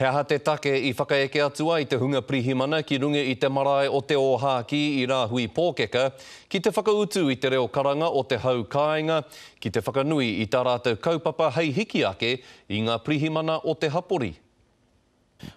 He aha te take i whakaeke atu ai te hunga pirihimana ki runga i te marae o Te Ōhākī i Rāhui Pōkeka ki te whakautu i te reo karanga o te hau kāinga, ki te whakanui i tā rātou kaupapa hei hiki ake i ngā pirihimana o te hapori?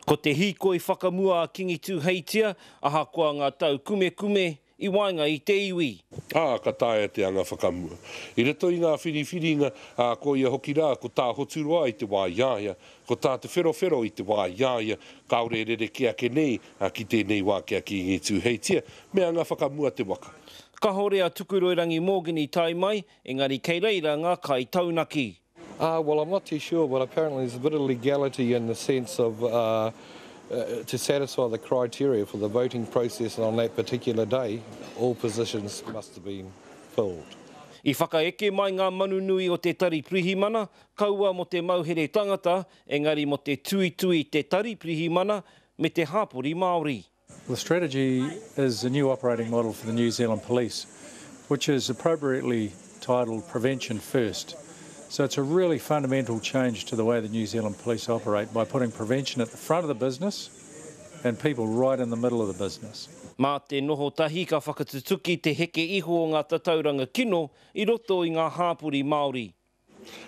Ko te hīkoi whakamua a Kingi Tūheitia, ahakoa ngā taukumekume, i waenga i te iwi. Ā, ka taea te anga whakamua. I roto i ngā whiriwhiringa, ā, ko ia hoki rā, ko tā Hoturoa i te wā i a ia, ko tā Te Wherowhero i te wā i a ia, kāore e rerekē ake nei ki tēnei wā ki a Kīngi Tūheitia, me anga whakamua te waka. Kahore a Tukuroirangi Morgan i tae mai, engari kei reira ngā kaitaunaki. Uh, well, I'm not too sure, but apparently there's a bit of legality in the sense of uh, uh, to satisfy the criteria for the voting process on that particular day, all positions must have been filled. I whakaeke mai ngā manu nui o te Tari Pirihimana, kaua mō te mauhere tangata, engari mō te tuitui i te Tari Pirihimana me te hapori Māori. The strategy is a new operating model for the New Zealand Police, which is appropriately titled Prevention First. So it's a really fundamental change to the way the New Zealand Police operate by putting prevention at the front of the business and people right in the middle of the business. Mā te noho tahi ka whakatutuki te heke iho o ngā tatauranga kino i roto i ngā hāpori Māori.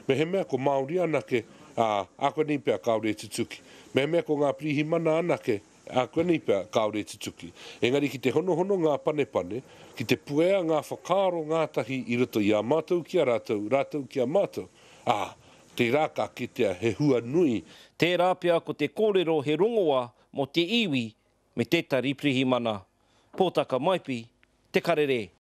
Mehemea ko Māori anake, ā, ākuanei pea kāore e tutuki. Mehemea ko ngā pirihimana anake, ākuanei pea kāore e tutuki. Engari ki te honohono ngā panepane, ki te puea ngā whakaaro ngātahi i roto i a mātou ki a rātou, rātou ki a mātou, ā, tērā ka kitea he hua nui. Tērā pea ko te kōrero he rongoa mō te iwi me te tari pirihimana. Pōtaka Maipi, Te Karere.